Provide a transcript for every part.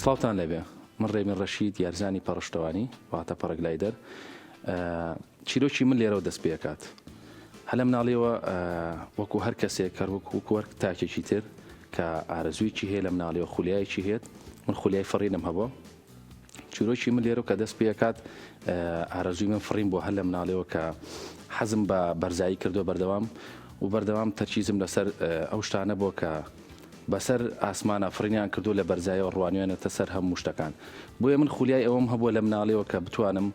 سڵاوتان لێبێ من ڕێبین ڕەشید یارزانی پەڕشتەوانی واتە پەڕگلایدەر چیرۆکی من لێرەوە دەست پێکات هەر لە مناڵیەوە وەکو هەر کەسێک هەر وەکو وەک تاکێکی تر کە ئارەزوویەکی هەیە لە مناڵیەوە خولیایەکی هەیە من خولیای فڕینم هەبوو چیرۆکی من لێرە کە دەست پێکات ئارەزووی من فڕین بۆ هەر لە مناڵیەوە کە حەزم بە بەرزایی کردو بەردەوام و بەردەوام تەرکیزم لەسەر ئەو شتانە بۆ کە بەسەر ئاسمانە فڕینیان کردو لە بەرزایەوە ڕوانیانەتە سەر هەموو شتەکان بۆیە من خولیای ئەوەم هەبووە لە مناڵیەوە کە بتوانم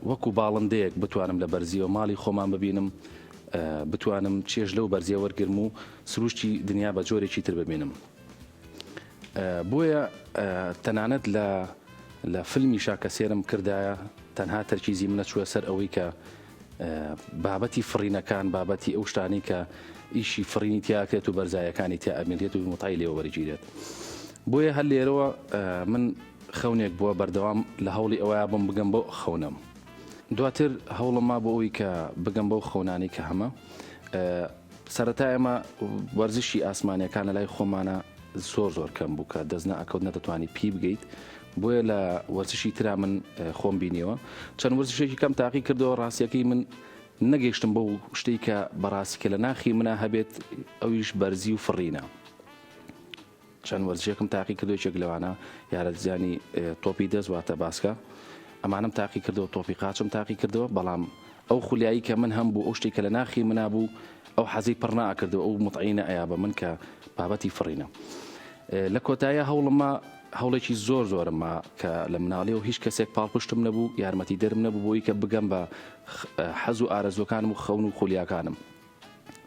وەکو باڵندەیەک بتوانم لە بەرزیەوە ماڵی خۆمان ببینم بتوانم چێژ لەو بەرزیە وەرگرم و سروشتی دنیا بە جۆرێکی تر ببینم بۆیە تەنانەت لە لە فیلمیشا کە سێرم کردایە تەنها تەرکیزی منە چووە سەر ئەوەی کە بابەتی فڕینەکان بابەتی ئەو شتانی کە ئیشی فڕینی تیاکرێت و بەرزایەکانی تیا ئەمێنێت و متعی لێوە وەرگیرێت بۆیە هەر لێرەوە من خەونێک بووە بەردەوام لە هەوڵی ئەوەیا بووم بگەم بەو خەونەم دواتر هەوڵم ما بۆ ئەوی کە بگەم بەو خەونانی کە هەمە سەرەتا ئێمە وەرزشی ئاسمانیەکان لە لای خۆمانە زۆر زۆر کەم بوو کە دەست نەئەکەوت نەدەتوانی پی بگەیت بۆیە لە وەرزشی ترا من خۆم بینیەوە چەند وەرزشێکی کەم تاقی کردەوە ڕاستیەکەی من نەگەیشتم بەو شتەی کە بەڕاستی کە لە ناخی منە هەبێت ئەویش بەرزی و فڕینە چەند وەرزشێکم تاقی کردو یەکێک لەوانە یارەتزیانی تۆپی دەست واتە باسکە ئەمانم تاقی کردەوە تۆپی قاچم تاقی کردەوە بەڵام ئەو خولیایی کە من هەم بوو ئەو شتێک کە لە ناخی منا بوو ئەو حەزی پڕ ناکردەوە ئەو متعینە ئەیا بە من کە بابەتی فڕینە لە کۆتایە هەوڵمە هەوڵێکی زۆر زۆرم ما کە لە مناڵی و هیچ کەسێک پاڵپشتم نەبوو یارمەتی دەرم نەبوو بۆی کە بگەم بە حەز و ئارەزوەکانم و خەون و خولیاکانم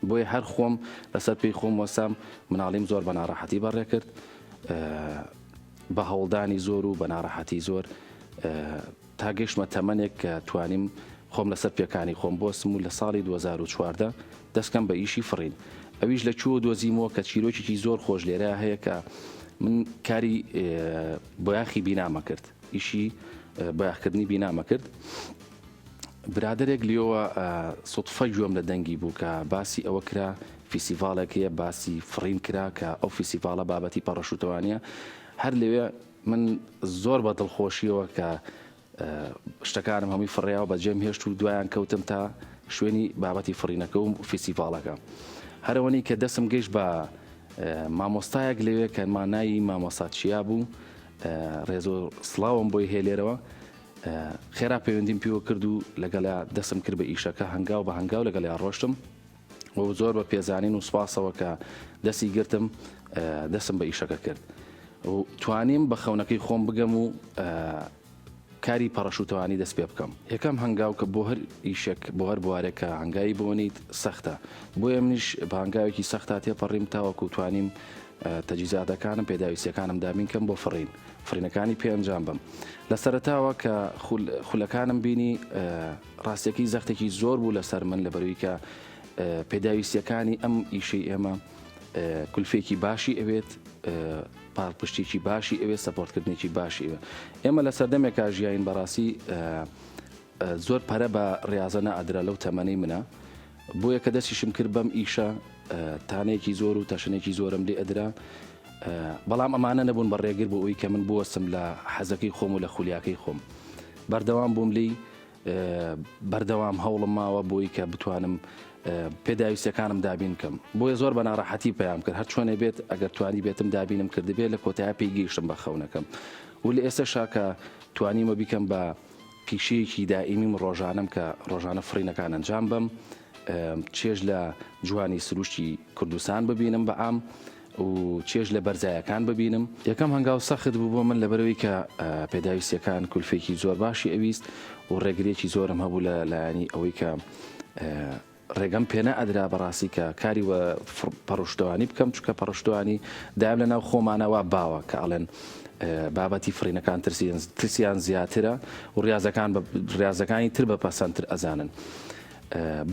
بۆیە هەر خۆم لەسەر پێی خۆم وەستام، مناڵیم زۆر بە ناڕەحەتی بەڕێ کرد، بە هەوڵدانی زۆر و بە ناڕەحەتی زۆر تا گەیشتمە تەمەنێک کە توانیم خۆم لەسەر پێکانی خۆم بۆستم و لە ساڵی 2014 دەستکەم بە ئیشی فڕین. ئەویش لە کوێوە دۆزیمەوە کە چیرۆکێکی زۆر خۆش لێرە هەیە کە من کاری بۆیاخی بینامە کرد، ئیشی بۆیاخکردنی بینامە کرد. برادەرێک لیۆوە سوتفە گوێم لە دەنگی بوو کە باسی ئەوە کرا فیسیڤاڵێک هەیە باسی فڕین کرا کە ئەو فیسیڤاڵە بابەتی پەڕەشوتەوانە هەر لەوێ من زۆر بە دڵخۆشیەوە کە شتەکانم هەمووی فڕیاوە بەجێم هێشت و دوایان کەوتم تا شوێنی بابەتی فڕینەکە و فیسیڤاڵەکە هەرەوەنی کە دەسم گەیشت بە مامۆستایەک لەوێ کە مانایی مامۆستا چیا بوو ڕێزۆ سڵاوم بۆی هەیە لێرەوە خێرا پەیوەندیم پێوە کرد و لەگەڵیا دەستم کرد بە ئیشەکە هەنگاو بە هەنگاو لەگەڵیا ڕۆشتم و زۆر بە پێزانین و سوپاسەوە کە دەستی گرتم دەستم بە ئیشەکە کرد و توانیم بە خەونەکەی خۆم بگەم و کاری پەڕەشوتەوانی دەست پێ بکەم یەکەم هەنگاو کە بۆ هەر ئیشێک بۆ هەر بوارێک کە هەنگاوی بۆنیت سەختە بۆیە منیش بە هەنگاوێکی سەختا تێپەڕیم تاوەکو توانیم تەجیزاتەکانم پێداویستیەکانم دابین کەم بۆ فڕین فڕینەکانی پێ ئەنجام بم لە سەرەتاوە کە خولەکانم بینی ڕاستیەکەی زەختێکی زۆر بوو لەسەر من لە بەروی کە پێداویستیەکانی ئەم ئیشەی ئێمە کولفێکی باشی ئەوێت پاڵپشتێکی باشی ئەوێت سەپۆرتکردنێکی باشی ئەوێت ئێمە لە سەردەمێکا ژیاین بەڕاستی زۆر پەرە بە ڕاضە نەئەدرا لەو تەمەنەی منە بۆیە کە دەستیشم کرد بەم ئیشە تانەیەکی زۆر و تەشەنێکی زۆرم لێ ئەدرا بەڵام ئەمانە نەبوون بە ڕێگر بۆ ئەوی کە من بوەستم لە حەزەکەی خۆم و لە خولیاکەی خۆم بەردەوام بووم لی بەردەوام هەوڵم ماوە بۆی کە بتوانم پێداویستەکانم دابین کەم بۆیە زۆر بە ناڕەحەتی پەیام کرد هەر چۆنێ بێت ئەگەر توانی بێتم دابینم کردبێت لە کۆتایی پێی گەیشتم بە خەونەکەم و لە ئێستا شاکە توانیمە بیکەم بە پیشەیەکی دائیمیم ڕۆژانەم کە ڕۆژانە فڕینەکان ئەنجام بەم چێژ لە جوانی سروشتی کوردستان ببینم بە عام و چێژ لە بەرزایەکان ببینم. یەکەم هەنگاو سەخت بوو بۆ من لەبەرئەوەی کە پێداویستیەکان کولفێکی زۆر باشی ئەویست و ڕێگریەکی زۆرم هەبوو لە لایەنی ئەوەی کە ڕێگەم پێنەئەدرا بەڕاستی کە کاری وە پەڕشتەوانی بکەم چونکە پەڕشتوانی دایم لە ناو خۆمانە وا باوە کە ئەڵێن بابەتی فڕینەکان ترسیان زیاترە و ڕاضەکان بە ڕاضەکانی تر بە پەسەندتر ئەزانن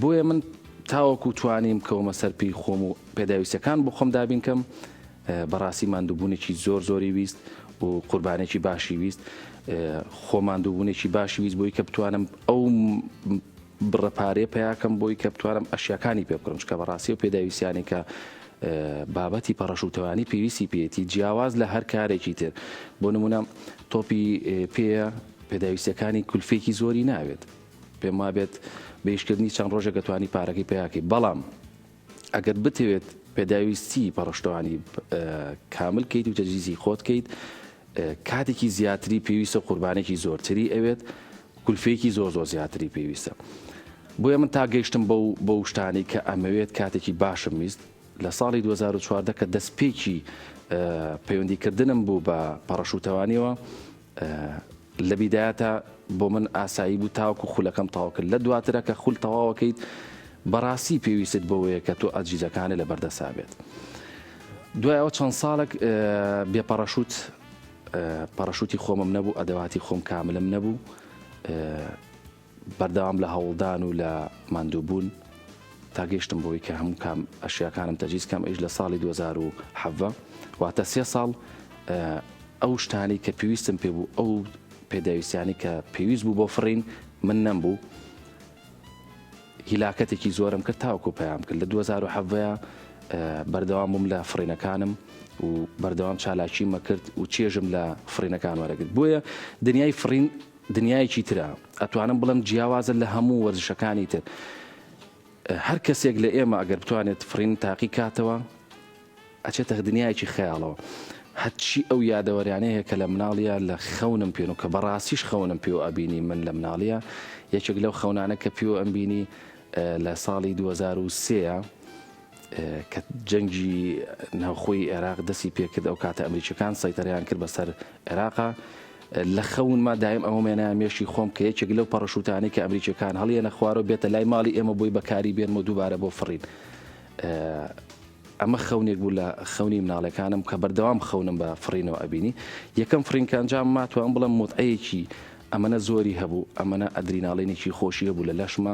بۆیە من تاوەکو توانیم کەومە سەر پێی خۆم و پێداویستەکان بۆ خۆم دابین کەم بەڕاستی ماندووبوونێکی زۆر زۆری ویست و قوربانێکی باشی ویست خۆ ماندووبوونێکی باشی ویست بۆی کە بتوانم ئەو بڕە پارەیە پەیاکەم بۆی کە بتوانم ئەشیاکانی پێ بکڕم چونکە بەڕاستی ئەو پێداویستیانەی کە. بابەتی پەڕەشوتەوانی پێویستی پێیەتی جیاواز لە هەر کارێکی تر بۆ نمونە تۆپی پێیە پێداویستیەکانی کولفێکی زۆری ناوێت پێم وابێت بەیشکردنی چەند ڕۆژێک ئەتوانی پارەکەی پیاکەی بەڵام ئەگەر بتەوێت پێداویستی پەڕشتوانی کامل کەیت و تەجیزی خۆت کەیت کاتێکی زیاتری پێویستە قوربانێکی زۆرتری ئەوێت کولفێکی زۆر زۆر زیاتری پێویستە بۆیە من تا گەیشتم بەو بەو شتانەی کە ئەمەوێت کاتێکی باشم ویست لە ساڵی 2014 کە دەستپێکی پەیوەندیکردنم بوو بە پەڕەشوتەوانیەوە لە بیدایەتە بۆ من ئاسایی بوو تاوەکو خولەکەم تەواو کرد لە دواترە کە خول تەواوەکەیت بەڕاستی پێویستت بەوەیە کە تۆ ئەجیزەکانت لە بەردەسا بێت دوای ئەوە چەند ساڵێک بێ پەڕەشوت پەڕەشوتی خۆمم نەبوو ئەدەواتی خۆم کاملم نەبوو بەردەوام لە هەوڵدان و لە ماندووبوون تا گەیشتم بەوەی کە هەموو کام ئەشیاکانم تەجیز کەم ئەویش لە ساڵی 2017 واتە سێ ساڵ ئەو شتانەی کە پێویستم پێ بوو ئەو پێداویستیانی کە پێویست بوو بۆ فڕین من نەمبوو هیلاکەتێکی زۆرم کرد تاوەکو پەیام کرد لە 2017 بەردەوام بووم لە فڕینەکانم و بەردەوام چالاکیمە کرد و چێژم لە فڕینەکان وەرەگرت بۆیە دنیای فڕین دنیایەکی ترە ئەتوانم بڵێم جیاوازە لە هەموو وەرزشەکانی تر هەر کەسێک لە ئێمە ئەگەر بتوانێت فڕین تاقی کاتەوە ئەچێتە دنیایەکی خەیاڵەوە هەرچی ئەو یادەوەریانەیە کە لە مناڵیە لە خەونم پێن و کە بەڕاستیش خەونم پێوە ئەبینی من لە مناڵیە یەکێک لەو خەونانە کە پێوە ئەمبینی لە ساڵی 2023 کە جەنگی ناوخۆی عێراق دەستی پێکرد ئەو کاتە ئەمریکیەکان سەیتەرەیان کرد بەسەر عێراقا لە خەونما دایم ئەوەم هێنایە مێشکی خۆم کە یەکێک لەو پەڕەشوتانەی کە ئەمریکیەکان هەڵیەنە خوارەوە بێتە لای ماڵی ئێمە بۆی بەکاری بێنم و دووبارە بۆ فڕین ئەمە خەونێک بوو لە خەونی مناڵەکانم کە بەردەوام خەونم بە فڕینەوە ئەبینی یەکەم فڕین کە ئەنجام ماتوان بڵم متعەیەکی ئەمەنە زۆری هەبوو ئەمەنە ئەدریناڵینێکی خۆشی هەبوو لە لەشمە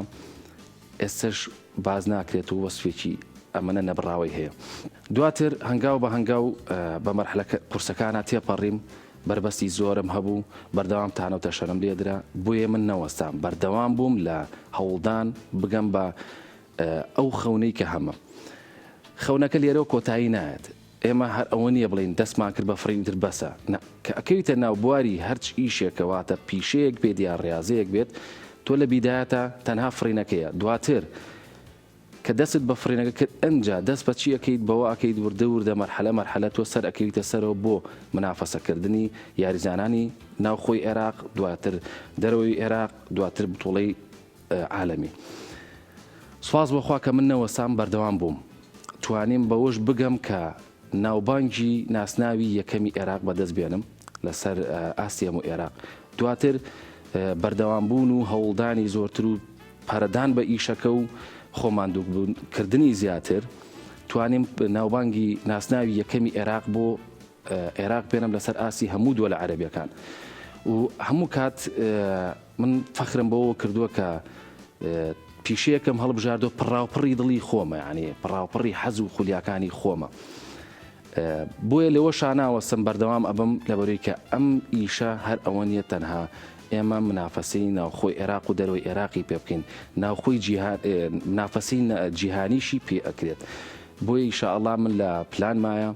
ئێستەش باس ناکرێت و وەسفێکی ئەمەنە نەبڕاوەی هەیە. دواتر هەنگاو بە هەنگاو بە مەرحلە قورسەکانا تێپەڕیم، بەربەستی زۆرم هەبوو، بەردەوام تانە و تەشەرم لێدرا، بۆیە من نەوەستام، بەردەوام بووم لە هەوڵدان بگەم بە ئەو خەونەی کە هەمە. خەونەکە لێرەوە کۆتایی نایەت. ئێمە هەر ئەوە نییە بڵێین دەستمان کرد بە فڕین ئیتر بەسە، نا، کە ئەکەویتە ناو بواری هەرچ ئیشێکە واتە پیشەیەک بێت یا ڕیازەیەک بێت، تۆ لە بیدایەتا تەنها فڕینەکەیە، دواتر کە دەستت بە فڕینەکە کرد ئنجا دەست بە چی ئەکەیت بەوە ئەکەیت وردە وردە مەرحەلە مەرحەلە تۆ سەر ئەکەویتە سەرەوە بۆ منافەسەکردنی یاریزانانی ناوخۆی عێراق دواتر دەرەوەی عێراق دواتر بتوڵەی عالەمی. سوپاس بۆ خوا کە من نەوەستام بەردەوام بووم. توانیم بەوەش بگەم کە ناوبانگی ناسناوی یەکەمی ئێراق بەدەست بێنم لەسەر ئاستی هەموو ئێراق. دواتر بەردەوام بوون و هەوڵدانی زۆرتر و پەرەدان بە ئیشەکە و خۆماندووکردنی زیاتر توانیم ناوبانگی ناسناوی یەکەمی ئێراق بۆ عێراق بێنم لەسەر ئاستی هەموو دووەلە عەرەبیەکان و هەموو کات من فەخرم بەوە کردووە کە پیشەیەکم هەڵبژاردۆ پڕاوپڕی دڵی خۆمە یعنی پڕاوپڕی حەز و خولیاکانی خۆمە بۆیە لەوە شاناوەسم بەردەوام ئەبم لەبەرەی کە ئەم ئیشە هەر ئەوە نییە تەنها ئێمە منافەسەی ناوخۆی عێراق و دەرەوەی عێراقی پێ بکەین ناوخۆی جیهان منافەسەی جیهانیشی پێ ئەکرێت بۆیە ئیشاءاللە من لە پلانمایە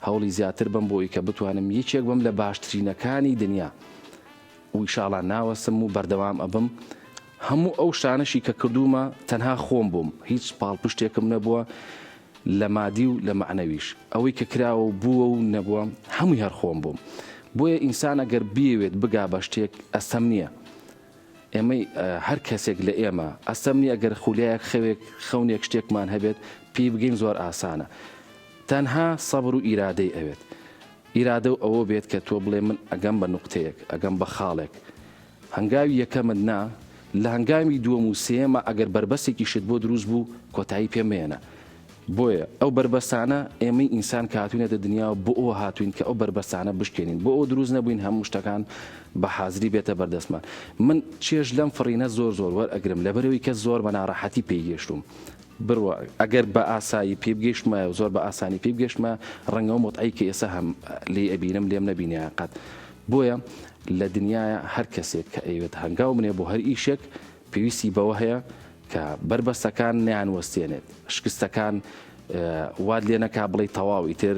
هەوڵی زیاتر بەم بۆ ئەوی کە بتوانم یەکێک بم لە باشترینەکانی دنیا و ئیشاءاللە ناوەستم و بەردەوام ئەبم هەموو ئەو شتانەشی کە کردوومە تەنها خۆم بووم هیچ پاڵپشتێکم نەبووە لە مادی و لە مەعنەویش ئەوەی کە کراوە و بووە و نەبووە هەمووی هەر خۆم بووم بۆیە ئینسان ئەگەر بیەوێت بگا بە شتێک ئەستەم نییە ئێمەی هەر کەسێک لە ئێمە ئەستەم نییە گەر خولیایەک خەوێک خەونێک شتێکمان هەبێت پێی بگەین زۆر ئاسانە تەنها سەبر و ئیرادەی ئەوێت ئیرادە و ئەوە بێت کە تۆ بڵێ من ئەگەم بە نوقتەیەک ئەگەم بە خاڵێک هەنگاوی یەکەمت نا لە هەنگاوی دووەم و سێیەما ئەگەر بەربەستێکیشت بۆ دروست بوو کۆتایی پێ مەیەنە بۆیە ئەو بەربەستانە ئێمەی ئینسان کە هاتوینەتە دنیاوە بۆ ئەوە هاتوین کە ئەو بەربەستانە بشکێنین بۆ ئەوە دروست نەبووین هەموو شتەکان بە حازری بێتە بەردەستمان من چێژ لەم فڕینە زۆر زۆر وەرئەگرم لەبەرئەوەی کە زۆر بە ناڕەحەتی پێی گەیشتووم بڕوا ئەگەر بە ئاسایی پێی بگەیشتمایە و زۆر بە ئاسانی پێی بگەیشتمایە ڕەنگە ئەو مۆتعەی کە ئێستا هەم لێی ئەبینم لێم نەبینایە قەت بۆیە لە دنیایا هەر کەسێک کە ئەیەوێت هەنگاو بنێ بۆ هەر ئیشێک پێویستی بەوە هەیە کە بەربەستەکان نەیانوەستێنێت، شکستەکان. وات لێ نەکا بڵێی تەواو ئیتر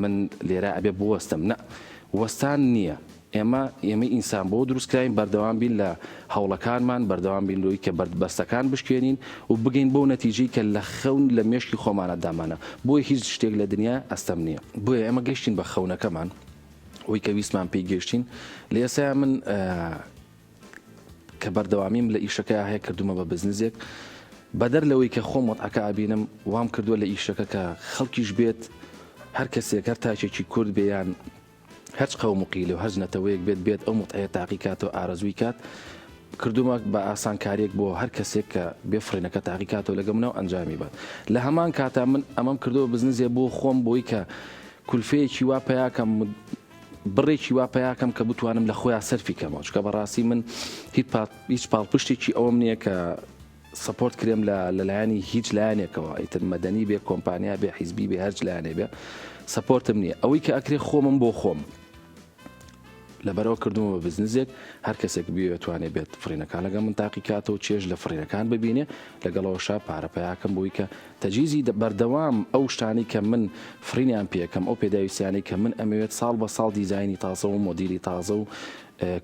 من لێرە ئەبێ بوەستم نە وەستان نییە ئێمە ئێمەی ئینسان بۆ دروست کراین بەردەوام بین لە هەوڵەکانمان بەردەوام بین لۆی کە بەردبەستەکان بشکێنین و بگەین بەو نەتیجەی کە لە خەون لە مێشکی خۆمانە دامانە بۆیە هیچ شتێک لە دنیا ئەستەم نییە بۆیە ئێمە گەشتین بە خەونەکەمان ئەوی کە ویستمان پێی گەشتین لە ئێستا من کە بەردەوامیم لە ئیشەکەیا هەیە کردومە بە بزنزێک بەدەر لەوەی کە خۆم وەتعەکە ئەبینم وام کردووە لە ئیشەکە کە خەڵکیش بێت هەر کەسێک هەر تاکێکی کورد بێ یان هەرچ قەوم و قیلە و هەرچ نەتەوەیەک بێت بێت ئەو متعەیە تاقی کاتەوە ئارەزووی کات کردومە بە ئاسانکاریەک بۆ هەر کەسێک کە بێ فڕینەکە تاقی کاتەوە لەگە منەوە ئەنجامی بات لە هەمان کاتا من ئەمەم کردەوە بزنزێ بۆ خۆم بۆی کە کولفەیەکی وا پیاکەم بڕێکی وا پەیا کەم کە بتوانم لە خۆیا سەرفی کەمەوە چونکە بەڕاستی من هیچ پاڵپشتێکی ئەوەم نییە کە support کرێم لە لەلایەنی هیچ لایەنێکەوە ئیتر مەدەنی بێ کۆمپانیا بێ حیزبی بێ هەرچ لایەنێ بێ support م نییە ئەوەی کە ئەکرێ خۆمم بۆ خۆم لەبەرەوە کردومە بە بزنزێک هەر کەسێک بێ توانێ بێت فڕینەکان لەگەڵ من تاقی کاتەوە چێژ لە فڕینەکان ببینێ لەگەڵەوەشا پارە پیاکەم بۆی کە تەجهیزی بەردەوام ئەو شتانەی کە من فڕینیان پێکەم ئەو پێداویستیانەی کە من ئەمەوێت ساڵ بە ساڵ دیزاینی تازە و مۆدیلی تازە و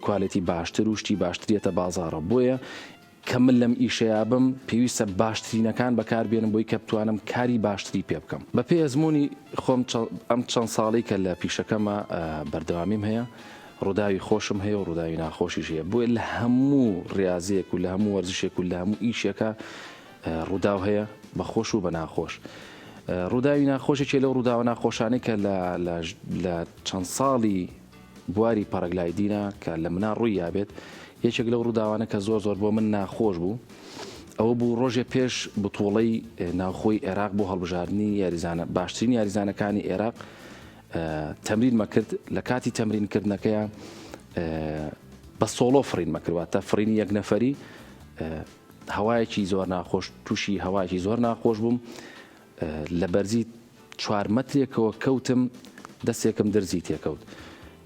quality باشتر و شتی باشتریەتە بازاڕە بۆیە کە من لەم ئیشەیا بم پێویستە باشترینەکان بەکار بێنم بۆی کە بتوانم کاری باشتری پێ بکەم بە پێی ئەزموونی خۆم ئەم چەند ساڵی کە لە پیشەکەمە بەردەوامیم هەیە ڕووداوی خۆشم هەیە و ڕووداوی ناخۆشیش هەیە بۆیە لە هەموو ڕاضەیەک و لە هەموو وەرزشێک و لە هەموو ئیشێکە ڕووداو هەیە بە خۆش و بە ناخۆش. ڕووداوی ناخۆش یەکێ لەو ڕووداوە ناخۆشانەی کە لە چەند ساڵی بواری paragliding ە کە لە منا ڕووی یابێت یەکێک لەو ڕووداوانە کە زۆر زۆر بۆ من ناخۆش بوو ئەوە بوو ڕۆژێ پێش بتوڵەی ناوخۆی عێراق بۆ هەڵبژاردننی یاریزانە باشترین یاریزانەکانی عێراق تەمرینمە کرد لە کاتی تەمرینکردنەکەیان بە solo فڕینمە کردواتە فڕینی یەک نەفەری هەوایەکی زۆر ناخۆش تووشی هەوایەکی زۆر ناخۆش بووم لە بەرزی چوار مەترێکەوە کەوتم دەستێکم درزی تێکەوت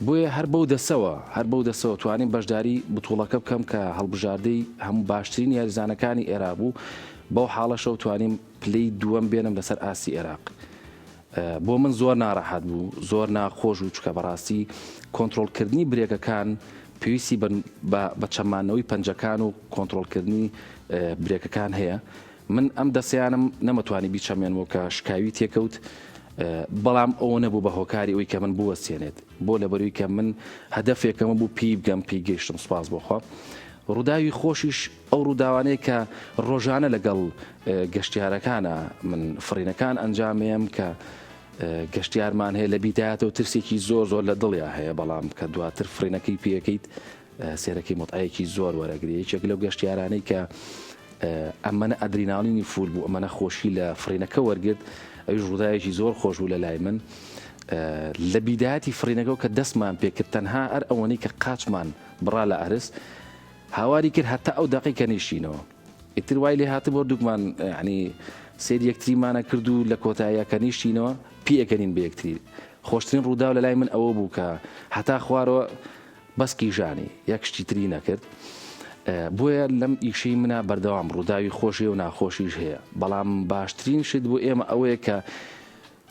بۆیە هەر بەو دەسەوە هەر بەو دەسەوە توانیم بەشداری بتوڵەکە بکەم کە هەڵبژاردەی هەموو باشترین یاریزانەکانی ئێرا بوو بەو حاڵەشەوە توانیم پلەی دووەم بێنم لەسەر ئاستی عێراق بۆ من زۆر ناڕەحەت بوو زۆر ناخۆش و چکە بەڕاستی کۆنتترۆلکردنی برێکەکان پێویستی بە چەمانەوەی پەنجەکان و کۆنتترۆلکردنی برێکەکان هەیە من ئەم دەسیانم نەمەتوانی بیچەمێنەوە کە شکاوی تێکەوت بەڵام ئەوە نەبوو بە هۆکاری ئەوی کە من بوەستێنێت بۆ لەبەروی کە من هەدەفێکەمە بوو پێی بگەم پێی گەیشتم سوپاس بۆخوا ڕووداوی خۆشیش ئەو ڕووداوانەیە کە ڕۆژانە لەگەڵ گەشتیارەکانە من فڕینەکان ئەنجامەیەم کە گەشتیارمان هەیە لە بیدایەتەوە ترسێکی زۆر زۆر لە دڵیا هەیە بەڵام کە دواتر فڕینەکەی پێەکەیت سێرەکەی متعەیەکی زۆر وەرەگری یەکێک لەو گەشتیارانەی کە ئەمەە ئەدریناڵینی full بوو ئەمەە خۆشی لە فڕینەکە وەرگرت ئەویش ڕووداوێکی زۆر خۆش بوو لە لای من لە بیدایەتی فڕینەکەەوە کە دەستمان پێکرد تەنها ئەر ئەوەنەی کە قاچمان بڕا لە ئەرز هاواری کرد هەتا ئەو دەقەی کە نیشتینەوە ئیتر وای لێ هاتبوو هەردووکمان یعنی سەیر یەکتریمانە کرد و لە کۆتاییە کە نیشتینەوە پێکەنین بە یەکتری خۆشترین ڕووداو لە لای من ئەوە بوو کە هەتا خوارەوە بەس کیژانی یەک شتی تری نەکرد بۆیە لەم ئیشەی منە بەردەوام ڕووداوی خۆشی و ناخۆشیش هەیە بەڵام باشترین شت بۆ ئێمە ئەوەیە کە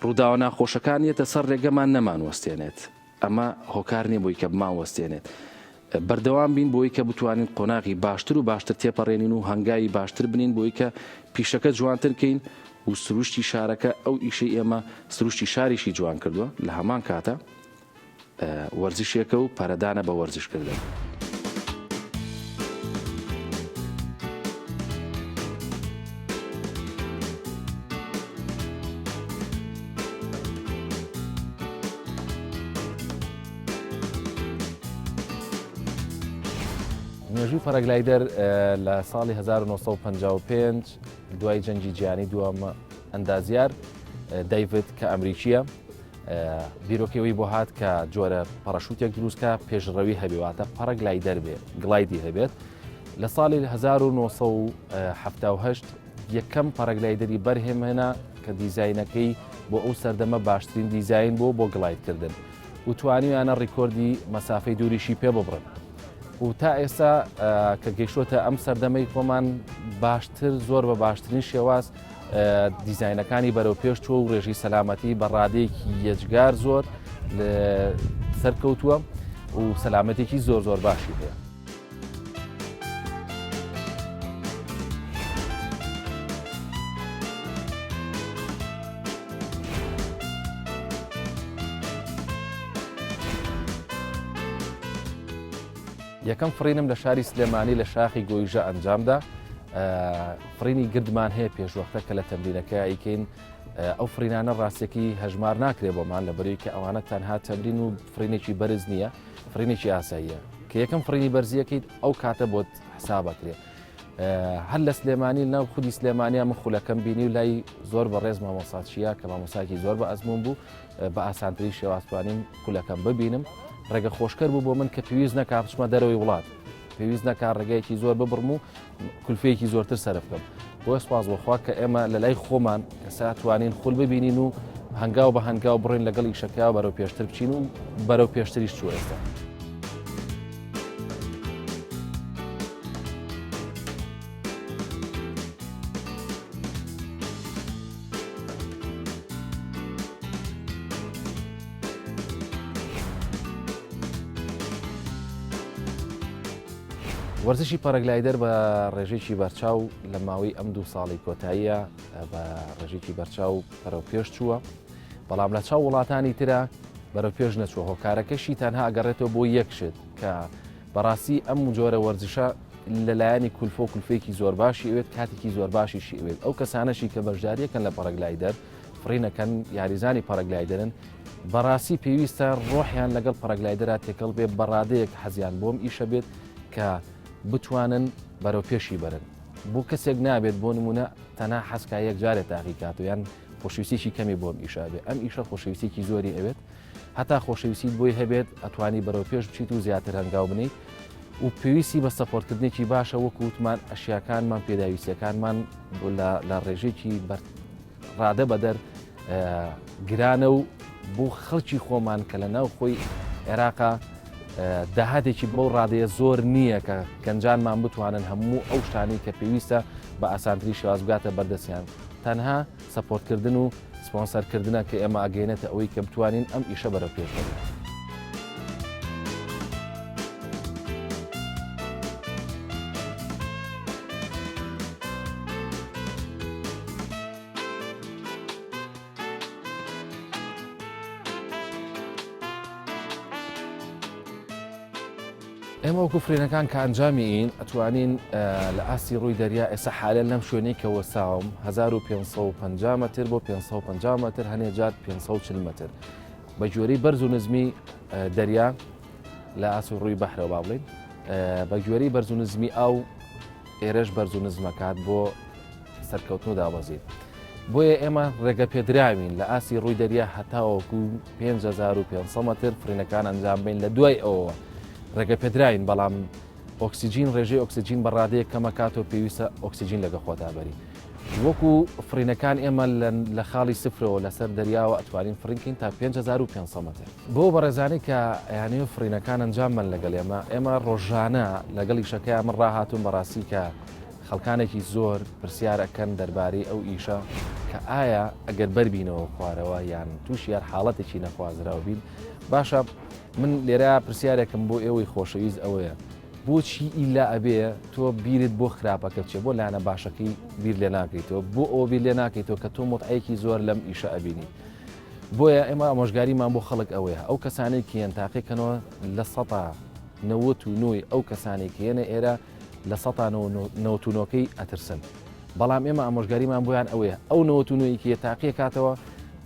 ڕووداوە ناخۆشەکان یەتە سەر ڕێگەمان نەمان وەستێنێت ئەمە هۆکار نیە بۆی کە بمان وەستێنێت. بەردەوام بین بۆی کە بتوانین قۆناغی باشتر و باشتر تێپەڕێنین و هەنگاوی باشتر بنین بۆی کە پیشەکە جوانتر کەین و سروشتی شارەکە ئەو ئیشەی ئێمە سروشتی شاریشی جوان کردووە لە هەمان کاتە وەرزشێکە و پەرەدانە بە وەرزشکردن. مێژووی paraglider لە ساڵی 1955 دوای جەنگی جیهانی دووەم ئەندازیار دەیڤد کە ئەمریکیە بیرۆکەی ئەوەی بۆ هات کە جۆرە پەڕەشوتێک دروستکە پێشڕەوی هەبێ واتە paraglider بێ glide ی هەبێت لە ساڵی 1970 یەکەم paraglider ی بەرهێمهێنا کە دیزاینەکەی بۆ ئەو سەردەمە باشترین دیزاین بوو بۆ glide کردن و توانیویانە ڕیکۆردی مەسافەی دووریشی پێ ببڕن و تا ئێستا کە گەیشتۆتە ئەم سەردەمەی خۆمان باشتر زۆر بە باشترین شێواز. دیزاینەکانی بەرەو پێش چووە و ڕێژەی سەلامەتی بە ڕادەیەکی یەجگار زۆر سەرکەوتووە و سەلامەتێکی زۆر زۆر باشی هەیە. یەکەم فڕینم لە شاری سلێمانی لە شاخی گۆیژە ئەنجامدا فڕینی گردمان هەیە پێشوەختە کە لە تەمرینەکە ئەیکەین ئەو فڕینانە ڕاستەکەی هەژمار ناکرێ بۆمان لە بەروی کە ئەوانە تەنها تەمرین و فڕینێکی بەرز نییە فڕینێکی ئاساییە کە یەکەم فڕینی بەرزیەکەیت ئەو کاتە بۆت حسابەکرێ هەر لە سلێمانی ناو خودی سلێمانیا من خولەکەم بینی و لای زۆر بە ڕێز مامۆساچیە کە مامۆساکی زۆر بە ئەزمون بوو بە ئاسانترین شێواز توانیم خولەکەم ببینم ڕێگە خۆشکەر بوو بۆ من کە پێویست نەکا بچمە دەرەوەی وڵات پێویست نەکا ڕێگەیەکی زۆر ببڕم و کولفەیەکی زۆرتر سەرف بکەم بۆیە سوپاس بۆ خوا کە ئێمە لە لای خۆمان ئێستا توانین خول ببینین و هەنگاو بە هەنگاو بڕین لەگەڵ ئیشەکە بەرەو پێشتر بچین و بەرەو پێشتریش چوە ئێستا. وەرزشی پەرەگلایدەر بە ڕێژەیەکی بەرچاو لە ماوەی ئەم دوو ساڵی کۆتاییە بە ڕێژێکی بەرچاو بەرەو پێش چووە بەڵام لە چاو وڵاتانی ترە بەرەو پێش نەچووە هۆکارەکەشی تەنها ئەگەڕێتەوە بۆ یەک شت کە بەڕاستی ئەم جۆرە وەرزشە لەلایەنی کولفۆ و کولفێکی زۆر باشی ئەوێت کاتێکی زۆر باشیشی ئەوێت ئەو کەسانەشی کە بەشداریەکەن لە پەڕەگلایدەر فڕینەکەن یاریزانی پەڕەگلایدەرن بەڕاستی پێویستە ڕۆحیان لەگەڵ پەڕەگلایدەرا تێکەڵ بێ بەڕادەیەک حەزیان بۆم ئیشە بێت کە بتوانن بەرەو پێشی بەرن بۆ کەسێک نابێت بۆ نمونە تەنها حەزکا یەک جارێ تاقی کاتەوە یان خۆشەویستێکی کەمی بۆم ئیشە بێ ئەم ئیشە خۆشەویستێکی زۆری ئەوێت هەتا خۆشەویستیت بۆی هەبێت ئەتوانی بەرەو پێش بچیت و زیاتر هەنگاو بنیت و پێویستی بە support کردنێکی باشە وەکو وتمان ئەشیاکانمان پێداویستیەکانمان لە ڕێژێکی بەر ڕادە بەدەر گرانە و بۆ خەڵکی خۆمان کە لە ناو خۆی عێراقا داهاتێکی بەو ڕادەیە زۆر نییە کە گەنجانمان بتوانن هەموو ئەو شتانەی کە پێویستە بە ئاسانتری شێواز بگاتە بەردەستیان تەنها support کردن و سپۆنسەرکردنە کە ئێمە ئەگەینێتە ئەوەی کە بتوانین ئەم ئیشە بەرەو پێش بەرین. ئێمە وەکو فرێنەکان کە ئەنجامی ئین ئەتوانین لە ئاستی ڕووی دەریا ئێستا حالە لەم شوێنەی کە وەساوم 1550 مەتر بۆ 550 مەتر هەنێ جار 540 مەتر بە گوێرەی بەرز و نزمی دەریا لە ئاست و ڕووی بەحرەوە با بڵین بە گوێرەی بەرز و نزمی ئاو ئێرەش بەرز و نزمەکات بۆ سەرکەوتن و دابەزین. بۆیە ئێمە ڕێگە پێدراوین لە ئاستی ڕووی دەریا هەتاوەکو 5500 مەتر فڕینەکان ئەنجام بین لە دوای ئەوەوە ڕێگە پێدراوین بەڵام ئۆکسجین ڕێژەی ئۆکسجین بە ڕادەیەک کەمەکاتەوە پێویستە ئۆکسجین لەگە خۆتا بەری وەکو فڕینەکان ئێمە لە خاڵی سفرەوە لەسەر دەریاوە ئەتوانین فڕینکەین تا 5500 مەتر بۆ بەڕێزانی کە ئەیانەوێ فڕینەکان ئەنجام بەن لەگەڵ ئێمە ئێمە ڕۆژانە لەگەڵ ئیشەکەیان من ڕاهاتوون بەڕاستی کە خەڵکانێکی زۆر پرسیار ئەکەن دەربارەی ئەو ئیشە کە ئایا ئەگەر بەربینەوە خوارەوە یان تووشی هەر حاڵەتێکی نەخوازراو بین باشە من لێرە پرسیارێکم بۆ ئێوەی خۆشەویست ئەوەیە بۆچی ئیلا ئەبێ تۆ بیرت بۆ خراپەکە بچێ بۆ لایەنە باشەکەی بیر لێ ناکەیتەوە بۆ ئەوە بیر لێ ناکەیتەوە کە تۆ متعەیەکی زۆر لەم ئیشە ئەبینی بۆیە ئێمە ئامۆژگاریمان بۆ خەڵک ئەوەیە ئەو کەسانەی کە یەن تاقیکەنەوە لە سەتا نەوەت و نۆی ئەو کەسانەی کە یەنە ئێرە لە سەتا نەوەت و نۆکەی ئەترسن بەڵام ئێمە ئامۆژگاریمان بۆیان ئەوەیە ئەو نەوەت و نۆیەکی یە تاقیەکاتەوە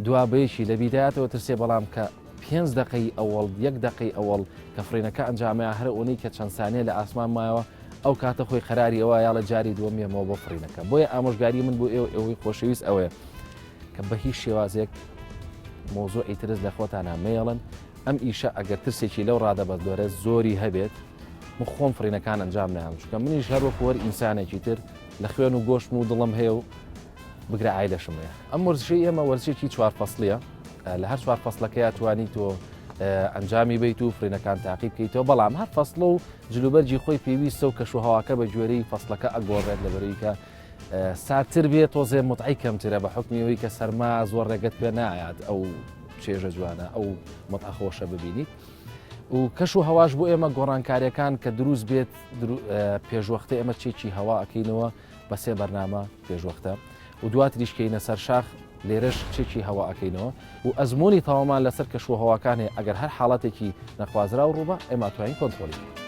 دوا بەیەکی لە بیدایەتەوە ترسێ بەڵام کە پێنج دەقەی ئەوەڵ یەک دەقەی ئەوەڵ کە فڕینەکە ئەنجامەیە هەر ئەوەی کە چەند سانیە لە ئاسمان مایەوە ئەو کاتە خۆی قەراری ئەوە یاڵە جاری دووەم یەمەوە بۆ فڕینەکە بۆیە ئامۆژگاری من بۆ ئێوە ئێوەی خۆشەویست ئەوەیە کە بە هیچ شێوازێک مۆزوعی ترس لە خۆتانە مەیەڵن ئەم ئیشە ئەگەر ترسێکی لەو ڕادە بەدۆرە زۆری هەبێت من خۆم فڕینەکان ئەنجام نام چونکە منیش هەر وەکو هەر ئینسانێکی تر لە خوێن و گۆشتم و دڵم هەیە و بگرە ئایلەشم هەیە ئەم وەرزشەی ئێمە وەرزشێکی چوار فەسڵیە لە هەر چوار فەسڵەکەیا توانی تۆ ئەنجامی بیت و فرینەکان تاقی بکەیتەوە بەڵام هەر فەسڵە و جلوبەرگی خۆی پێویستە و کەش و هەواکە بە گوێرەی فەسڵەکە ئەگۆڕێت لە بەرەی کە. ساردتر بێت تۆزێ متعەی کەمترە بە حوکمی ئەوەی کە سەرما زۆر ڕێگەت پێ نایات ئەو چێژە جوانە ئەو متعە خۆشە ببینیت و کەش و هەواش بۆ ئێمە گۆڕانکاریەکان کە دروست بێت پێشوەختە ئێمە چێکی هەوا ئەکەینەوە بە سێ بەرنامە پێشوەختە و دواتریش کەینە سەر شاخ لێرەش چێکی هەوا ئەکەینەوە و ئەزمموی تەوامان لەسەر کەش و هەواکان هەیە ئەگەر هەر حاڵەتێکی نەخوازراو ڕووبا ئێمە توانین کۆنترۆلی بکەین.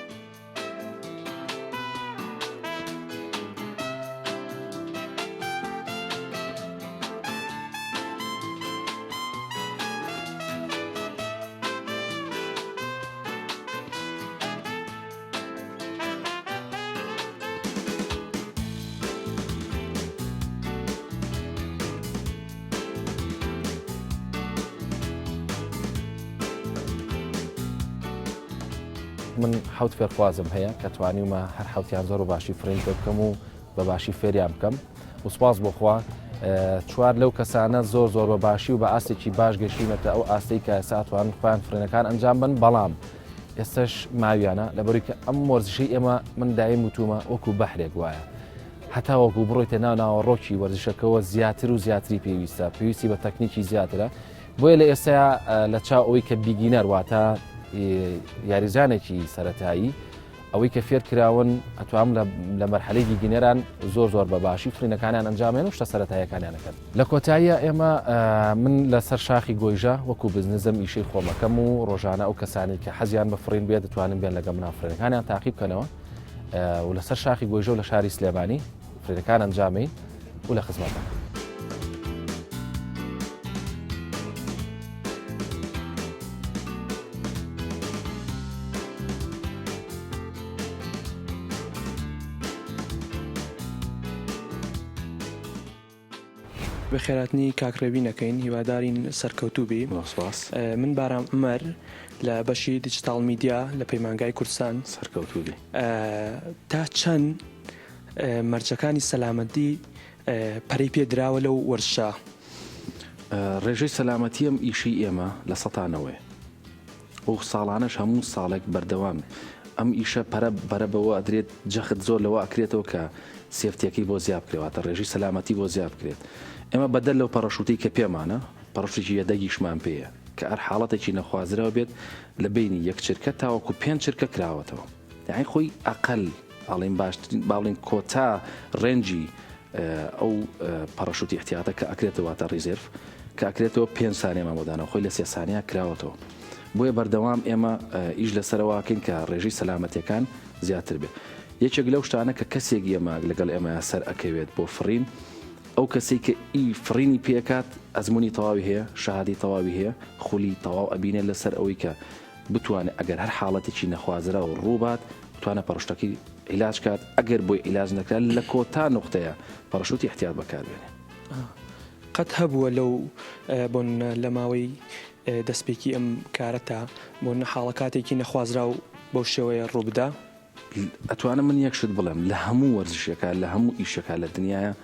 من حەوت فێرخوازم هەیە کە توانیومە هەر حەوتیان زۆر بە باشی فڕین پێ بکەم و بە باشی فێریان بکەم و سوپاس بۆ خوا چوار لەو کەسانە زۆر زۆر بە باشی و بە ئاستێکی باش گەشتوونەتە ئەو ئاستەی کە ئێستا ئەتوانن خۆیان فڕینەکان ئەنجام بن بەڵام ئێستش ماویانە لەبەروی کە ئەم وەرزشەی ئێمە من دایم وتومە وەکو بەحرێک وایە هەتا وەکو بڕۆیتە ناو ناوەڕۆکی وەرزشەکەوە زیاتر و زیاتری پێویستە پێویستی بە تەکنیکی زیاترە بۆیە لە ئێستا لە چاو ئەوەی کە beginner واتە یاریزانێکی سەتایی ئەوەی کە فێر کراون ئەتوام لە مەرحەلەی beginner ان زۆر زۆر بە باشی فڕینەکانیان ئەنجامێن و شتە سەتاییەکانیانەکەن لە کۆتاییە ئێمە من لەسەر شاخی گۆیژە وەکو بزنزم ئیشەی خۆمەکەم و ڕۆژانە ئەو کەسانی کە حەزیان بە فڕین بێت دەتوانن بێن لەگە منا فڕینەکانیان تاقی بکەنەوە و لەسەر شاخی گۆیژە و لە شاری سلێمانی فڕینەکان ئەنجامین و لە خزمەتە. بەخێراتنی کاک ڕێبین ئەکەین هیوادارین سەرکەوتوو بی. زۆر سوپاس. من بارام عومەر لە بەشی digital media لە پەیمانگای کوردستان. سەرکەوتوو بی. تا چەند مەرجەکانی سەلامەتی پەرەی پێ دراوە لەو وەرزشە؟ ڕێژەی سەلامەتی ئەم ئیشەی ئێمە لە سەتا نەوەیە. و ساڵانەش هەموو ساڵێک بەردەوام ئەم ئیشە پەرە بەرە بەوە ئەدرێت جەخت زۆر لەوە ئەکرێتەوە کە safety ەکەی بۆ زیاد بکرێت واتە ڕێژەی سەلامەتی بۆ زیاد بکرێت ئێمە بەدەر لەو پەڕەشوتەی کە پێمانە پەڕەشوتێکی یەدەگیشمان پێیە کە ئەر حاڵەتێکی نەخوازراو بێت لە بینی یەک چرکە تاوەکو پێنج چرکە کراوەتەوە یانی خۆی ئەقل ئەڵێن باشترین باڵین کۆتا range ی ئەو پەڕەشوتی احتیاطە کە ئەکرێتەوە واتە reserve کە ئەکرێتەوە پێنج سانیەمان بۆ داناوە خۆی لە سێ سانیە کراوەتەوە بۆیە بەردەوام ئێمە ئیش لەسەرەوەکەین کە ڕێژەی سەلامەتیەکان زیاتر بێت یەکێک لەو شتانە کە کەسێک ئێمە لەگەڵ ئێمە سەر ئەکەوێت بۆ فڕین ئەو کەسێک کە ئی فڕینی پێکات ئەزمموی تەواوی هەیە شادی تەواوی هەیە خولی تەواو ئەبینێت لەسەر ئەوەی کە بتوانێت ئەگەر هەر حاڵەتێکی نەخوازراو ڕووبات بتوانێت پەڕشتەکەی عیلاج کات ئەگەر بۆی عیلاج نەکرا لە کۆتا نوقتەیە پەڕشوتی احتیاط بەکاربێنێ. قەت هەبووە لەو بۆ نمونە لە ماوەی دەستپێکی ئەم کارەتا بۆ نمونە حاڵەکاتێکی نەخوازراو بەو شێوەیە ڕووبدا؟ ئەتوانم من یەک شت بڵێم لە هەموو وەرزشێکا لە هەموو ئیشێکا لە دنیایا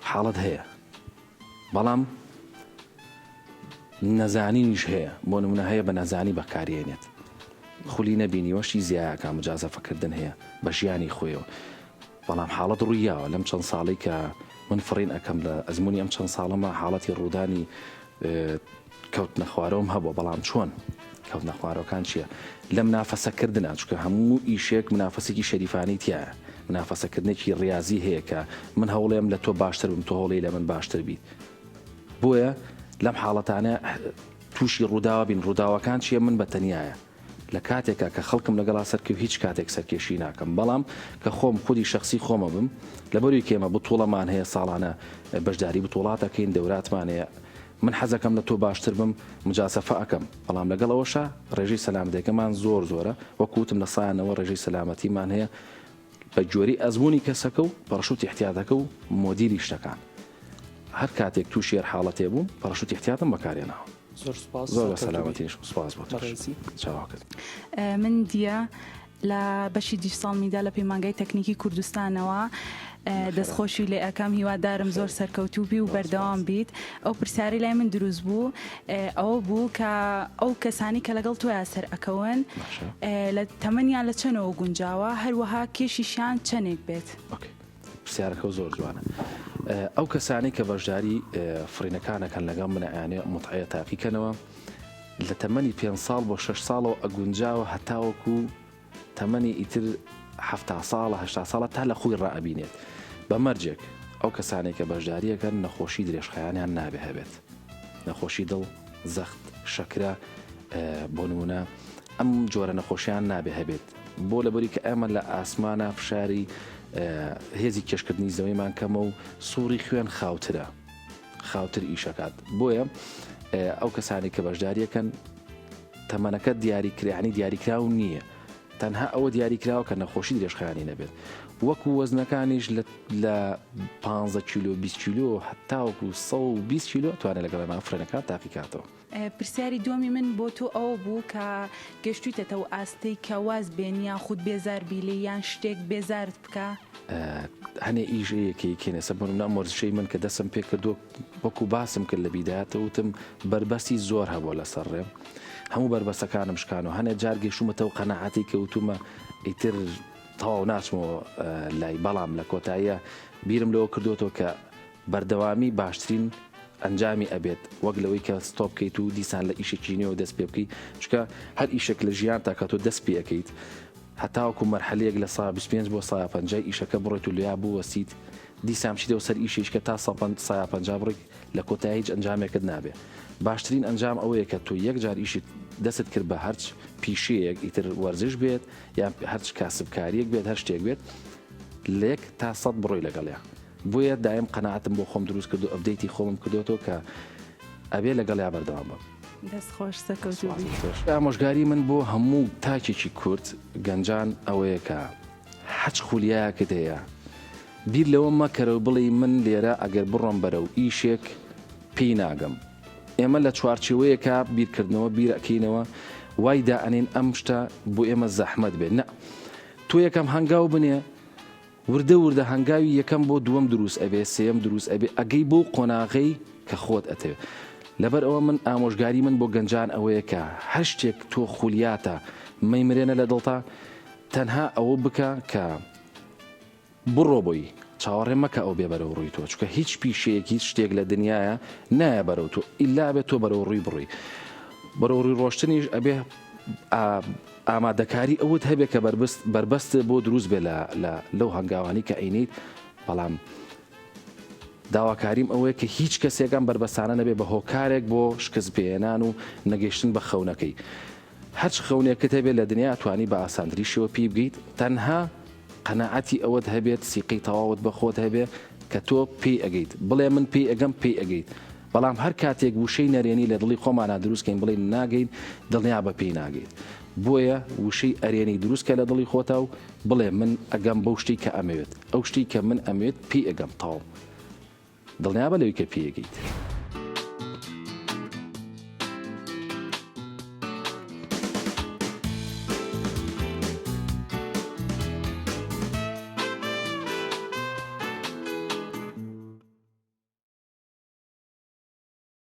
حاڵەت هەیە بەڵام نەزانینیش هەیە بۆ نمونە هەیە بە نەزانی بەکاریێنێت خولی نەبینیوە شتی زیایەکە مجازەفەکردن هەیە بە ژیانی خۆیەوە بەڵام حاڵەت ڕوویاوە لەم چەند ساڵی کە من فڕین ئەەکەم لە ئەزمموی ئەم چەند ساڵەمە حاڵەتی ڕوودانی کەوتنە خوارەوەم هەبووە بەڵام چۆن کەوتنە خوارەوەکان چییە لە منافەسەکردنا چونکە هەموو ئیشێک منافەسێکی شەریفانەی تایە منافەسەکردنێکی ڕاضی هەیە کە من هەوڵێم لە تۆ باشتر بم تۆ هەوڵی لە من باشتر بیت بۆیە لەم حاڵەتانە تووشی ڕووداوە بین ڕووداوەکان چییە من بە تەنایە لە کاتێکا کە خەڵکم لەگەڵا سەرکەوت هیچ کاتێک سەرکێشی ناکەم بەڵام کە خۆم خودی شەخسی خۆمە بم لەبەروی کە ئێمە بتوڵەمان هەیە ساڵانە بەشداری بتوڵات ئەکەین دەوراتمان هەیە من حەزەکەم لە تۆ باشتر بم مجازەفە ئەکەم بەڵام لەگەڵ ئەوەشا ڕێژەی سەلامەتیەکەمان زۆر زۆرە وەکو وتم لە سایانەوە ڕێژەی سەلامەتیمان هەیە بە گوێرەی ئەزموونی کەسەکە و پەڕەشوتی احتیاتەکە و مۆدیلی شتەکان هەر کاتێک تووشی هەر حاڵەتێ بووم پەڕەشوتی احتیاتم بەکارهێناوە. زۆر سوپاس زۆر بە سەلامەتیش سوپاس بۆ تۆش بەڕێزی. چاوەکەت. من دیە لە بەشی digital media لە پەیمانگای تەکنیکی کوردستانەوە دەستخۆشی لێ ئەکەم هیوادارم زۆر سەرکەوتوو بی و بەردەوام بیت ئەو پرسیاری لای من دروست بوو ئەوە بوو کە ئەو کەسانی کە لەگەڵ تۆیا سەر ئەکەون لە تەمەنیان لە چەنەوە گونجاوە هەروەها کێشیشیان چەندێک بێت؟ okay. پرسیارەکەو زۆر جوانە. ئەو کەسانەی کە بەشداری فڕینەکانەکەن لەگەڵ منە ئەیانەوێ ئەم متعەیە تاقی کەنەوە لە تەمەنی پێنج ساڵ بۆ شەش ساڵەوە ئەگونجاوە هەتاوەکو تەمەنی ئیتر حەفتا ساڵە هەشتا ساڵە تا لە خۆی ڕائەبینێت بە مەرجێک ئەو کەسانەی کە بەشداریەکەن نەخۆشی درێژخایەنیان نابێ هەبێت نەخۆشی دڵ زەخت شەکرە بۆ نمونە ئەم جۆرە نەخۆشیان نابێ هەبێت بۆ لەبەری کە ئێمە لە ئاسمانە فشاری هێزی کێشکردنی زەویمان کەمە و سوڕی خوێن خاوترە خاوتر ئیشەکات بۆیە ئەو کەسانی کە بەشداریەکەن تەمەنەکە دیاریکرانی دیاریکراو نییە تەنها ئەوە دیاریکراوە کە نەخۆشی درێژخایانی نەبێت وەکو وەزنەکانیش لە 15 کیلۆ 20 کیلۆ هەتاوەکو 120 کیلۆ توانێت لەگەڵ ئێمە فرێنەکان تاقیکاتەوە. پرسیاری دووەمی من بۆ تۆ ئەوە بوو کە گەشتویتەتە و ئاستەی کە واز بێنی یاخود بێزار بی لێی یان شتێک بێزارت بکا؟ هەنێ ئیش هەیە کە یەکێنێ سە بۆ نمونە ئەم وەرزشەی من کە دەستم پێ کردووە وەکو باسم کرد لە بیدایەتە وتم بەربەستی زۆر هەبووە لەسەر ڕێم هەموو بەربەستەکانم شکان و هەنێ جار گەیشتوومەتەوە قەناعەتی کە وتومە ئیتر تەواو ناچمەوە لای بەڵام لە کۆتاییە بیرم لەوە کردوەوە کە بەردەوامی باشترین ئەنجامی ئەبێت وەک لەوەی کە stop بکەیت و دیسان لە ئیشێکی نوێوە دەست پێ بکەیت چونکە هەر ئیشێک لە ژیانتا کە تۆ دەست پێ ئەکەیت هەتاوەکو مەرحەلەیەک لە سا 25 بۆ سا 50 ئیشەکە بڕۆیت و لێیا بوەستیت دیسان بچیتەوە سەر ئیشێکی کە تا سا 50 بڕۆیت لە کۆتایی هیچ ئەنجامێکت نابێ باشترین ئەنجام ئەوەیە کە تۆ یەک جار ئیشت دەستت کرد بە هەرچ پیشەیەک ئیتر وەرزش بێت یان هەرچ کاسبکاریەک بێت هەر شتێک بێت لە یەک تا سەد بڕۆی لەگەڵیا بۆیە دایم قەناعەتم بۆ خۆم دروست کرد و update ی خۆمم کردۆتەوە کە ئەبێ لەگەڵیا بەردەوام بم. دەست خۆش سەرکەوتوو بی. ئامۆژگاری من بۆ هەموو تاکێکی کورد گەنجان ئەوەیە کە هەچ خولیایەکت هەیە بیر لەوە مەکەرەوە بڵێی من لێرە ئەگەر بڕۆم بەرەو ئیشێک پێی ناگەم ئێمە لە چوارچێوەیەکا بیرکردنەوە بیر ئەکەینەوە وای دائەنێین ئەم شتە بۆ ئێمە زەحمەت بێت نا تۆ یەکەم هەنگاو بنێ وردە وردە هەنگاوی یەکەم بۆ دووەم دروست ئەبێ سێیەم دروست ئەبێ ئەگەی بەو قۆناغەی کە خۆت ئەتەوێ لەبەر ئەوە من ئامۆژگاری من بۆ گەنجان ئەوەیە کە هەر شتێک تۆ خولیاتە مەیمرێنە لە دڵتا تەنها ئەوە بکە کە بڕۆ بۆی چاوەڕێ مەکە ئەو بێ بەرەو ڕووی تۆ چونکە هیچ پیشەیەک هیچ شتێک لە دنیاە نایە بەرەو تۆ ئیلا ئەبێ تۆ بەرەو ڕووی بڕۆی بەرەو ڕووی ڕۆشتنیش ئەبێ ئامادەکاری ئەوت هەبێ کە بەربست بەربەست بۆ دروست بێ لە لە لەو هەنگاوانی کە ئەینیت بەڵام داواکاریم ئەوەیە کە هیچ کەسێک ئەم بەربەستانە نەبێ بە هۆکارێک بۆ شکست پێهێنان و نەگەیشتن بە خەونەکەی هەرچ خەونێکت هەبێت لە دنیا ئەتوانی بە ئاسانتری شێوە پێی بگەیت تەنها قەناعەتی ئەوەت هەبێت سیقەی تەواوت بە خۆت هەبێ کە تۆ پێی ئەگەیت بڵێ من پێی ئەگەم پێی ئەگەیت بەڵام هەر کاتێک وشەی نەرێنی لە دڵی خۆمانا دروست کەین بڵێین ناگەین دڵنیابە پێی ناگەیت بۆیە وشەی ئەرێنی دروست کە لە دڵی خۆتا و بڵێ من ئەگەم بەو شتەی کە ئەمەوێت ئەو شتەی کە من ئەمەوێت پێی ئەگەم تەواو دڵنیابە لەوەی کە پێی ئەگەیت.